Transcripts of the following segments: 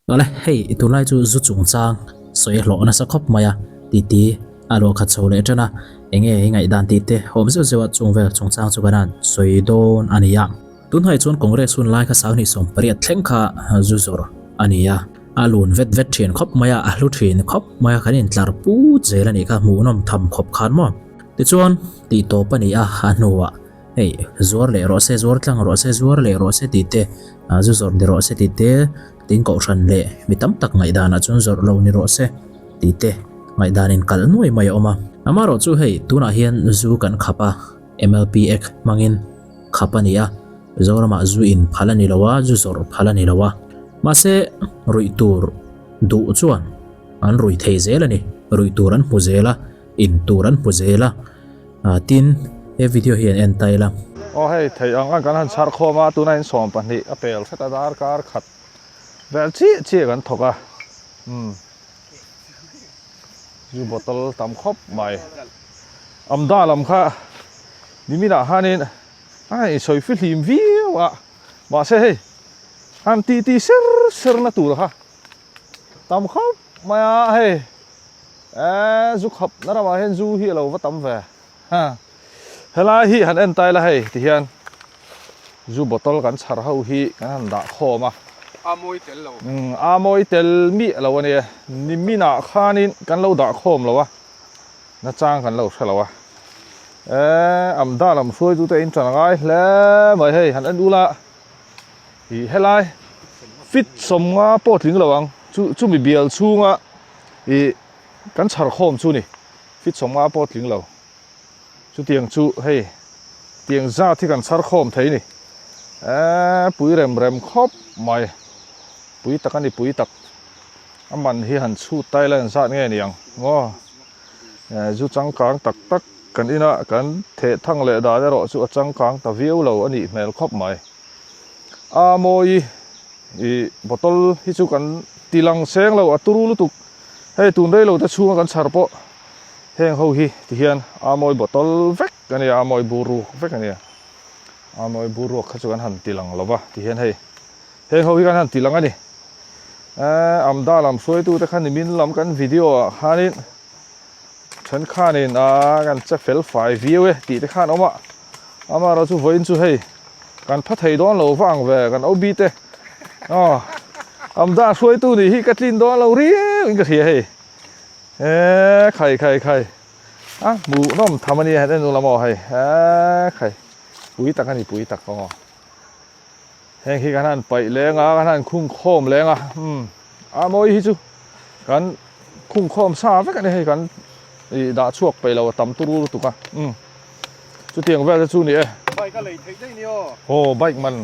Awle, hei i tunlai chu zu chungchang sawi a hlawh nasa khawp mai a, titi a luah khat chho leh tan a, enge i ngaihdan tih te awm zeuh zeuh a chung vel chungchang chu kan han sawi dawn a ni a. Tunhai chuan Congress hun lai kha sanghnih 18 thleng kha zu zawrh a ni a, a lun vet vet thin khawp mai a, a hlu thin khawp mai a, kan intlar put zel a nih kha hmuhnawm tham khawp khan maw. Tichuan, tih tawp a ni a, a hnuah hei zuar leh rawh se, zuar tlang rawh se, zuar leh rawh se tih te, zu zawrh ni rawh se tih te, tin kohhran leh mi tam tak ngaihdanah chuan zawrh lo ni rawh se tih te ngaihdan in kalh nuai mai a awm a. Amaherawhchu hei tunah hian zu kan khap a, MLP Act hmangin khap a ni a, Mizoramah zu in phal a ni lo a, zu zawrh phal a ni lo a. Mahse ruih tur duh chuan an rui thei zel a ni, ruih tur an hmu zel a, in tur an hmu zel a. Tin, he video hi an en ta ila. Aw hei, theih ang ang kan han chhar khawm a, tuna in 12 a pel hret a darkar khat vel chiah chiah kan thawk a, umm zu bottle tam khawp mai. Amda lam kha niminah khanin a insawi fihlim viau a, mahse hei han tih tih ser ser na tur kha tam khawp mai a hei. Eee zu khap na ramah hian zu hi a lo va tam ve ha helai hi han en ta ila hei ti hian zu bottle kan chhar ho hi kan han dah khawm a a mawi tel lo umm a mawi tel miah lo ania niminah khanin kan lo dah khawm lo a nachang kan lo hre lo a eee amda lam hruaitu te in tan angai hle mai hei han en ula ih helai fit 50 pawh tling lo ang chu chumi bial chhunga Ih kan chhar khawm chu ni fit 50 pawh tling lo chutiang chu hei tiang zat hi kan chhar khawm thei ni eee pui rem rem khawp mai pui tak a ni pui tak a man hi han chhut ta ila engzat nge ni ang maw eh zu changkang tak tak kan ina kan theh thang leh dan erawh chu a changkang ta viau lo a nih hmel khawp mai a mawi Ih bottle hi chu kan ti lang seng lo a turu lutuk hei tun rei lo te chhunga kan chhar pawh heng ho hi ti hian a mawi bottle vek a nia a mawi bur ruak vek a nia a mawi bur ruak kha chu kan han ti lang lo va ti hian hei heng ho hi kan han ti lang a ni eh amda lam hruaitu te kha nimin lam kan video ah khanin thenkhanin a kan che fel fai viau e tih te khan awm a Amaherawh chu vawiin chu hei kan pha thei dawn lo vang ve kan OB te aw amda hruaitu nih hi ka tlin dawn lo riau in ka hria hei eee khai khai khai a hmuh nawm tham ania han en ula maw hei eee khai pui tak ani pui tak aw heng hi kan han paih leng a kan han khung khawm leng a umm a mawi hi chu kan khung khawm sa vek ani hei kan ih dah chhuak peih lo a tam turu lutuk a umm chutiang vel te chu ni e bike a lei theih daih ni aw aw bike man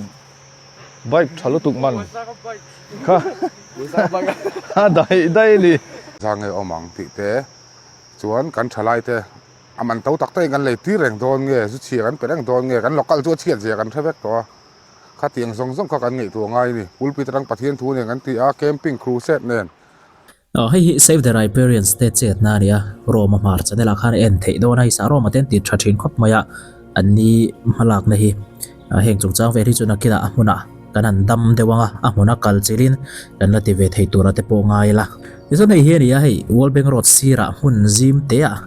bike tha lutuk man kha a daih daih ni. Zange awm ang tih te chuan kan thalai te a man to tak takin kan lei tir reng dawn nge zu chhia kan pe reng dawn nge kan local chu a chhiat zia kan hre vek tawh a khatiang zawng zawng kha kan ngaihtuah ngai a ni pulpit atang Pathian thu nen kan ti a camping crusade nen. Aw hei hi Save the Riparians te chetna a ni a, Roma hmar channel ah khan a en theih dawn a, hei sah Roma te an ti tha thin khawp mai a, an ni hmalakna hi heng chungchang vel hi chu nakinah a hmunah kan han dam deuh ang a, a hmuna kal chilhin kan la ti ve thei tura te pawh ngai ila. Tichuan hei hi a ni a, hei World Bank Road sirah hmun zim te ah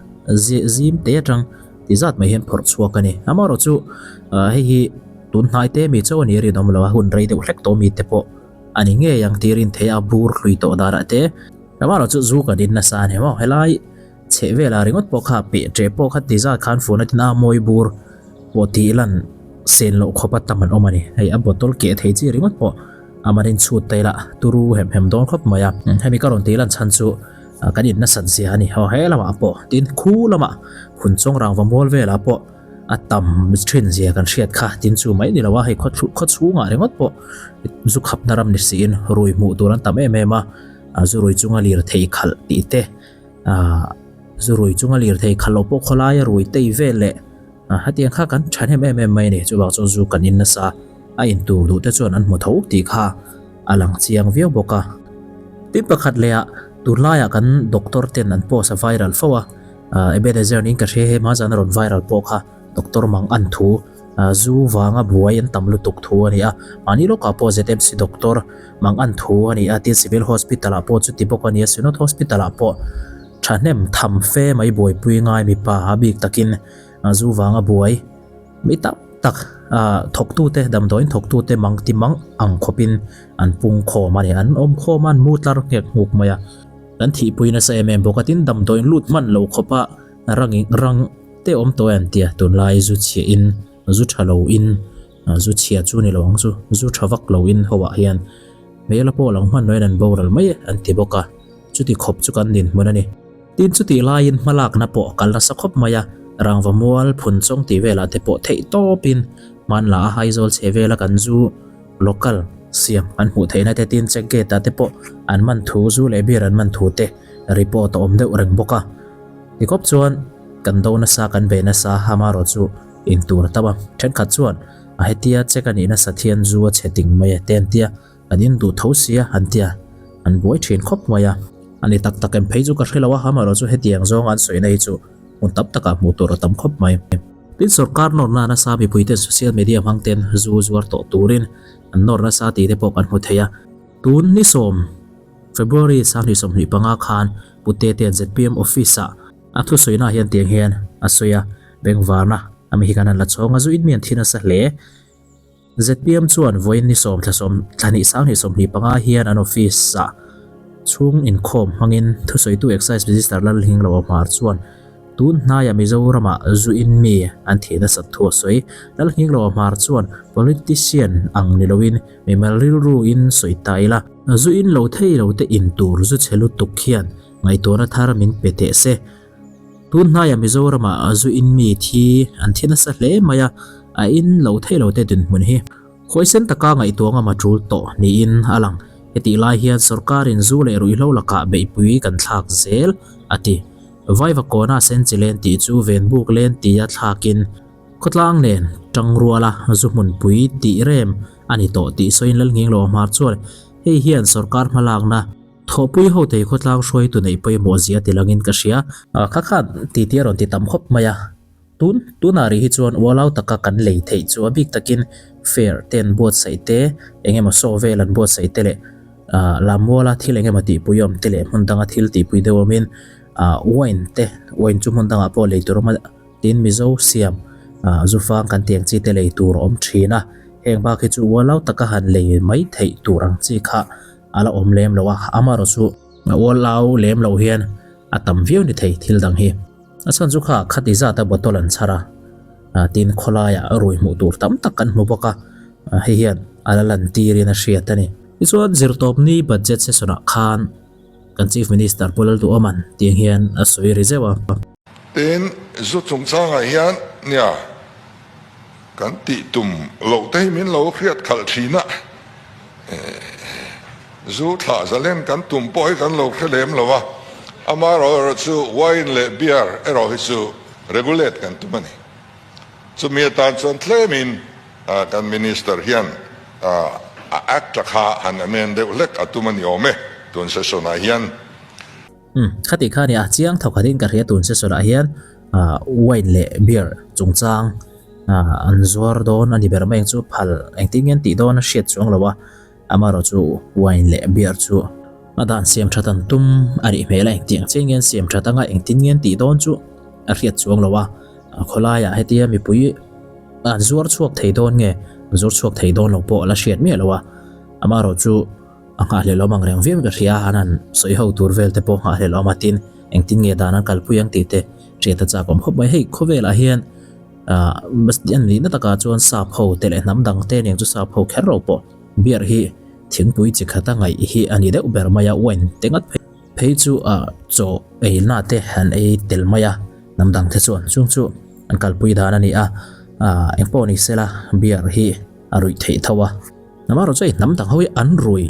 zim te atang ti zat mai hian phawrh chhuak a ni. Amaherawhchu hei hi tun hnai te mi chauh a ni a rinawm lo a, hun rei deuh hlek tawh mi te pawh A ni ngei ang tir in thei a bur hlui tawh darah te. Lamah chu zu kan in nasa a ni maw? Helai chheh velah ringawt pawh kha peh ṭeh pawh kha ti zat khan fun a tin a mawi bur pawh tih lan sen loh khawp a tam an awm a ni. Hei a bottle keh thei chi ringawt pawh a man in chhut ta ila turu hem hem dawn khawp mai a. Hemi ka rawn tih lan chhan chu kan in nasat zia a ni. Aw he lamah pawh tin khu lamah phun chawng rangva mual velah pawh a tam thin zia kan hriat kha tin chu mai ni lo a hei khaw khaw chhungah ringawt pawh zu khapna ram ni siin rui hmuh tur an tam em em a a zu rui chunga lir thei khalh tih te ah zu rui chunga lir thei khalh loh pawh khawlaia rui tei vel leh ah hetiang kha kan thahnem em em mai a ni chuvang chuan zu kan in nasa a in tur duh te chuan an hmu tho tih kha a lang chiang viau bawk a tin pakhat leh ah tunlaiah kan doctor ten an post a viral fo a. Ebenezer niin ka hria he hma zan a rawn viral pawh kha Doctor Mang an thu Zu vanga buai an tam lutuk thu a ni a, mahni lawkah pawh ZMC doctor mang an thu a ni a, tin Civil Hospital ah pawh chuti bawk a ni a, Synod Hospital ah pawh thahnem tham fe mai buaipui ngai mipa a bik takin zu vanga buai mi tam tak thawktute damdawiin thawktute mang ti mang ang khawpin an pung khawm a ni, an awm khawm a an mu tlar nghek nghuk mai a, kan thihpui nasa em em bawk a, tin damdawiin lut hman lo khawpa rang rang. Te awm tawh e an tia, tunlai zu chhia in, zu tha lo in, zu chhia chu ni lo ang chu, zu tha vak lo in ho ah hian hmel a pawh lang hman loin an boral mai e an ti bawk a, chuti khawp chu kan dinhmun a ni. Tin chutih laiin hmalakna pawh kal nasa khawp mai a, rangva mual phun chawng tih velah te pawh theih tawpin hmanla a Aizawl chhe vela kan zu local siam an hmuh theihna te tin check gate ah te pawh an man thu zu leh beer an man thu te report a awm deuh reng bawk a. Tikawp chuan kan do nasa kan bei nasa amarawh chu in tur a tam a, thenkhat chuan a hetia check a nih nasat hian zu a chhe ting mai e te an tia, kan in duh tho sia an tia, an buai thin khawp mai a. A ni tak tak em phei chu ka hre lo a, amarawh chu hetiang zawng an sawina hi chu hmun tam takah hmuh tur a tam khawp mai. Tin sorkar nawrna nasa mipuiten social media hmang ten zu zuar tawh turin an nawr nasa tih te pawh kan hmu thei a, tun ni sawm. February 2025 khan Pu Tetea'n zpm office-ah a thusawiinaah hian tiang hian a sawi a, Bengvarna a mi hi kan han la chhawng a, zu in mi an thi nasa hle. Zpm chuan vawiin ni sawm thla sawm thla hnih 2025 hian an office-ah chhung inkhawm hmangin thusawitu Excise Minister Lalhinglo Hmar chuan Tun hnaiah Mizoramah zu in mi an thih nasat thu a sawi. Lalhnginglo Hmar chuan politician ang ni loin mimal rilru in sawi ta ila. Zu in lo thei lo te in tur zu chhe lutuk hian ngaihtuahna thar min pe teh se. Tun hnaiah Mizoramah zu in mi thi an thi nasa hle mai a, a in lo thei lo te dinhmun hi huaisen taka ngaihtuah ngam a tul tawh niin a lang. Hetih lai hian sorkarin zu leh ruihhlo lakah beihpui kan thlak zel a ti. Vaiva kawna senchi len tih chu venbuk len tia thlakin khawtlang nen tangruala zu hmunpui tih rem a ni tawh tih sawiin Lalnginglo Hmar chuan hei hian sorkar hmalakna thawhpui ho thei khawtlang hruaitu neih pawimawh zia ti langin ka hria. Kha khan titi a rawn ti tam khawp mai a, tun tunah rih hi chuan ualau taka kan lei theih chu a bik takin fair te an buatsaih te, eng emaw show vel an buatsaih te leh Lammuala thil eng emaw tihpui awm te leh hmun danga thil tihpui deuh awmin ah wine te wine chu hmun dangah pawh lei tur awm a tin Mizo siam ah zu fang kan tih ang chi te lei tur a awm thin a heng bak hi chu ualau taka han lei mai theih tur ang chi kha a la awm lem lo a amaherawh chu ualau lem lo hian a tam viau ni thei thil dang hi a chhan chu kha khati zata bottle an chhar a ah tin khawlaiah rui hmuh tur tam tak kan hmu bawk a hei hian a la lan tirin a hriat a ni. Tichuan zirtawpni budget session ah khan Kan Chief Minister Pu Lalduhawman tiang hian a sawi ri zeuh a. Tin, zu chungchangah hian nia kan tih tum loh te hi min lo hriat khalh thin a, zu thlah zalen kan tum pawh hi kan lo hre lem lo a, amaherawh chu wine leh beer erawh hi chu regulate kan tum a ni. Chumi atan chuan tlemin kan Minister hian a Act-a kha han amend deuh hlek a tum a ni awm e, tun session-ah hian. Umm, khatih kha nia, chiang tho khatin ka hria tun session-ah hian wine leh beer chungchang an zuar dawn a ni ber mai ang chu, phal engtin nge an tih dawn a hriat chuang lo a. Amaherawh chu wine leh beer chu a dan siam that an tum a nih hmel a, engtiang chiah nge an siam that anga engtin nge an tih dawn chu a hriat chuang lo a, khawlaiah hetia mipui an zuar chhuak thei dawn nge an zuar chhuak thei dawn lo pawh a la hriat miah lo a, amaherawh chu a nghahhlelh awm ang reng viau in ka hria a, an han sawi ho tur vel te pawh nghahhlelh awm a tin engtin nge dan an kalpui ang tih te hriat a chak awm khawp mai, hei khawvelah hian. Ahh an nihna takah chuan sap ho te leh hnam dang te aniang chu sap ho kher lo pawh beer hi thingpui chi khat a ngaih hi a ni deuh ber mai a wine te ngat phei phei chu ah chaw eina te an ei tel mai a hnam dang te chuan chung chu an kalpui dan a ni a ah engpawh ni sela beer hi a ruih theih tho a amaherawh chu hei hnam dang ho hi an rui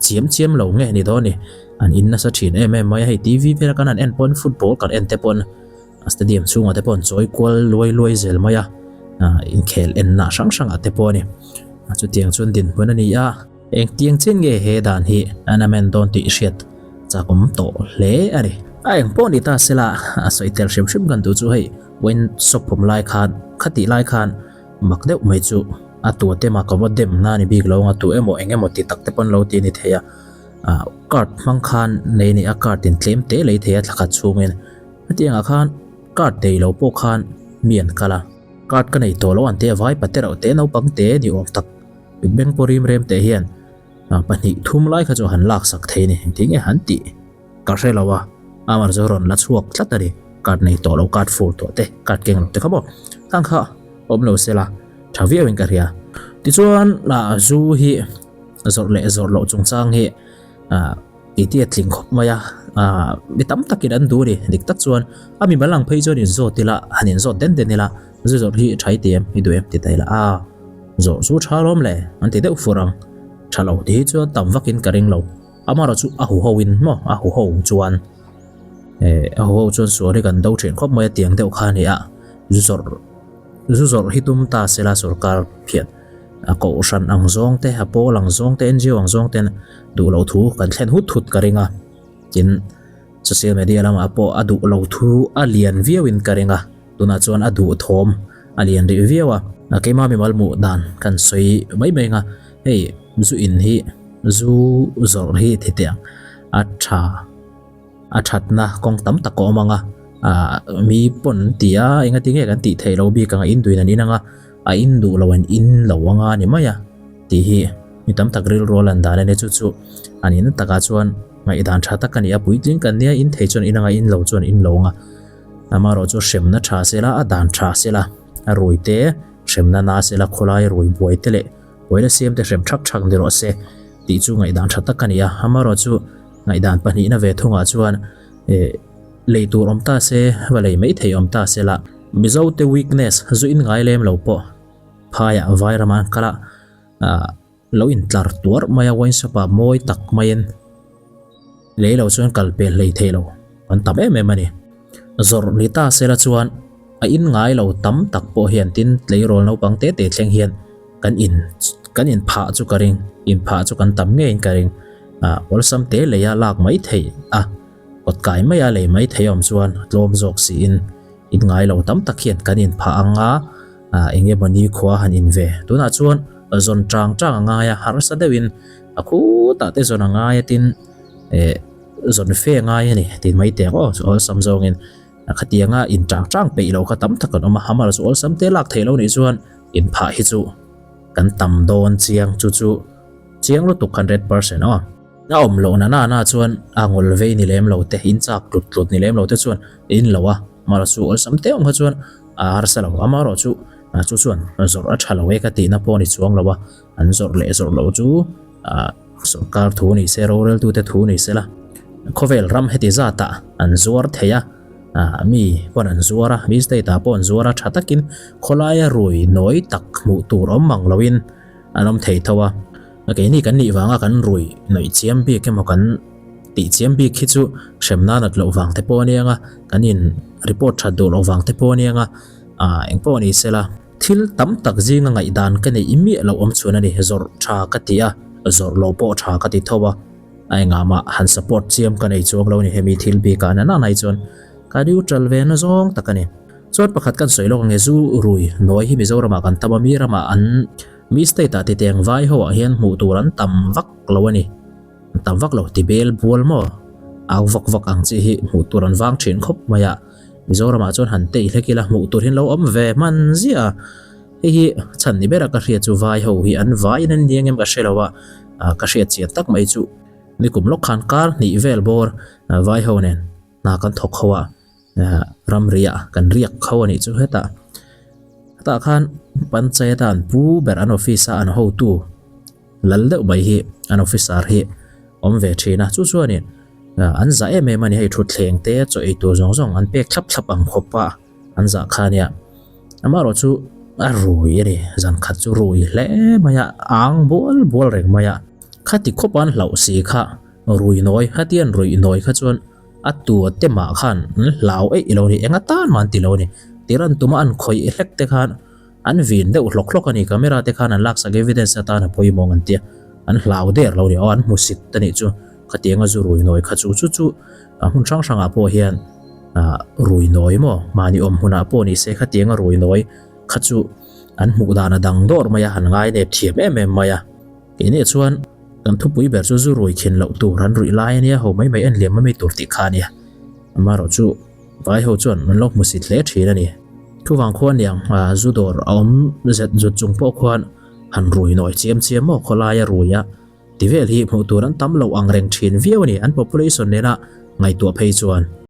chiam chiam lo nge ni dawn ni an in nasa thin em em mai a hei T_V vela kan han en pawn football kan en te pawn. A stadium chhungah te pawh an chawi kual luai luai zel mai a, ah inkhel enna hrang hrangah te pawh a ni. Chutiang chuan dinhmun a ni a, engtiang chen nge he dan hi an amend dawn tih hriat chakawm tawh hle a ni. A eng pawh ni ta sela a sawi tel hrim hrim kan duh chu hei wine shop awm lai khan khatih lai khan. Mak deuh mai chu a tu te mah ka va dem na a ni bik lo ang a, tu emaw eng emaw ti tak te pawn lo ti a ni thei a, ah card hmang khan nei a ni a, card in tlem te lei thei a thla khat chhungin hetiang ah khan card nei lo pawh khan mi an kal a, card ka nei tawh lo an ti a, vai pate reuh te naupang te ni awm tak mitmeng pawh rim rem teh hian pahnih thum lai kha chu han lak sak thei a ni, engtin nge han tih. Ka hre lo a, Amar chu rawn la chhuak tlat a ni. Card nei tawh lo, card fur tawh te, card keng lo te kha maw? Khang kha awm lo se la, tha viauin ka hria. Tichuan, zu hi zawrh leh zawrh loh chungchang hi titi a tling khawp mai a, mi tam takin an duh a ni. Dik tak chuan a mimal ang phei chuan inzawt ila, han inzawt den den ila, zu zawrh hi tha i ti em, i duh em ti ta ila, a zawrh chu tha lawm le an ti deuh fur ang. Tha lo ti hi chuan tam vakin ka ring lo. Amaherawh chu a huho in maw a huho chuan eh a huho chuan sual hi kan do thin khawp mai a tiang deuh kha a ni a, zu zawrh zu zawrh hi tum ta sela sorkar phian a kohhran ang zawng te a pawl ang zawng te N G O ang zawng ten duh loh thu kan thlen hut hut ka ring a, tin social media lamah pawh a duh lo thu a lian viau in ka ring a, tunah chuan a duh thawm a lian rih viau a. Keimah mimal hmuh dan kan sawi mai mai ang a, hei zu in hi zu zawrh hi ti teh ang a tha a thatna kawng tam tak a awm ang a ah mi pawn an ti a enga tinge kan tih theih loh bik ang a in duhin an in ang a a in duh loh an in lo ang a ni mai a tih hi mi tam tak rilru a lan dan a nia chu chu a nihna takah chuan ngaihdan tha tak a ni a puitling kan nia in thei chuan in ang a in lo chuan in lo ang a amaherawh chu hremna tha sela a dan tha sela a rui te hremna na sela khawlai rui buai te leh Buaina siam te hrem thak thak ni rawh se tih chu ngaihdan tha tak a ni a, amaherawh chu ngaihdan pahnihna ve thungah chuan eh lei tur awm ta se, va lei mai thei awm ta se la. Mizo te weakness zu in ngai lem lo pawh phaiah vai ramah an kal a, ah lo intlar tuar mai a wine shop ah mawi tak maiin lei lo chuan kal pel hlei thei lo an tam em em a ni. Zawrh ni ta sela chuan a in ngai lo tam tak pawh hian tin tleirawl naupang te te thleng hian kan in kan in phah chu ka ring, in phah chu kan tam ngeiin ka ring. Ah awlsam te leia lak mai theih a, kawt kai maia lei mai theih awm chuan tlawm zawk siin in ngai lo tam tak hian kan in phah ang a, ah eng emaw ni khua han in ve. Tunah chuan zawn tang tang a ngai a, harsa deuhin a khutah te zawn a ngai a tin eh. Zawn fe ngai a ni tih mai teh aw chu awlsam zawngin khatianga in chang chang peih lo kha tam tak an awm a, hamar chu awlsam te lak theih lo nih chuan in phah hi chu kan tam dawn chiang chu chu chiang lutuk 100% aw. A awm loh na na na chuan a ngawl vei ni lem lo te in chak tlut tlut ni lem lo te chuan in lo a, hamar chu awlsam te awm kha chuan a harsa lo amaherawh chu chu chuan zawrh a tha lo e ka tihna pawh a ni chuang lo a, an zawrh leh zawrh loh chu ah. Sorkar thu ni se, roreltute thu ni se la, khawvel ram heti zatah an zuar thei a, ah mi pawn an zuar a, mi state ah pawh an zuar a, tha takin khawlaia rui nawi tak hmuh tur awm mang loin an awm thei tho a. Keini kan nih vanga kan rui nawih chiam bik emaw kan tih chiam bik hi chu hremna nat loh vang te pawh a nia nga, kan in report that duh loh vang te pawh a nia nga, ah engpawh ni se la. Thil tam tak zinga ngaihdan ka neih miah loh awm chhun a ni, zawrh tha ka ti a, zawrh loh pawh tha ka ti tho a, a engah mah han support chiam ka nei chuang lo a ni, hemi thil bikah na na hi chuan ka neutral ve na zawng tak a ni. Chuan pakhat kan sawi lawk ange, zu rui nawi hi Mizoramah kan tam a, mi ramah an mi state ah titeng vai ho ah hian hmuh tur an tam vak lo a ni. An tam vak lo ti bel bual maw? Au vak vak ang chi hi hmuh tur an vang thin khawp mai a, Mizoramah chuan han tei hlek ila hmuh tur hian lo awm ve hman ziah a, hei hi chhan ni bera ka hriat chu vai ho hi an vaiin an ni ang em ka hre lo a, ka hriat chian tak mai chu nikum lawk khan kar hnih vel bawr vai ho nen hna kan thawk ho a, ramriah kan riak ho a nih chu hetah hetah khan panchayat a an pu ber an office a an hotu Lal deuh mai hi an officer hi awm ve thin a, chu chuanin an zah em em a ni, hei thutthleng te chaw ei tur zawng zawng an pek thlap thlap ang khawp a an zah kha ania, amaherawh chu a rui a ni, zan khat chu rui hle mai a, ang bual bual reng mai a, khati khawp an hlauh si kha rui nawi khati an ruih nawi kha chuan a tu te mah khan an hlau eih lo a ni, eng atan mah an ti lo a ni, tir an tuma an khawih hlek te khan. An vin deuh hlawk hlawk a ni, camera te khan an laksak evidence atan a pawimawh ang an tia, an hlau der lo a ni, aw an hmusit a nih chu, khatianga zu rui nawi kha chu chu chu hmun hrang hrangah pawh hian ah rui nawi maw mahni awm hmunah pawh ni se khatianga rui nawi kha chu An hmuh dan a dang dawr mai a, an ngai nep thiam em em mai a. Keini chuan kan thupui ber chu zu rui khin loh tur an ruih lai a nia, ho mai mai en liam ami tur tih kha a nia. Amaherawh chu vai ho chuan an lo hmu sit hle thin a ni. Thuvang khuan niang zu dawr a awm zet zut chung pawh khuan han rui nawi chiam chiam maw khawlai a rui a ti vel hi hmuh tur an tam loh ang reng thin viau a ni, an population nena ngaihtuah phei chuan.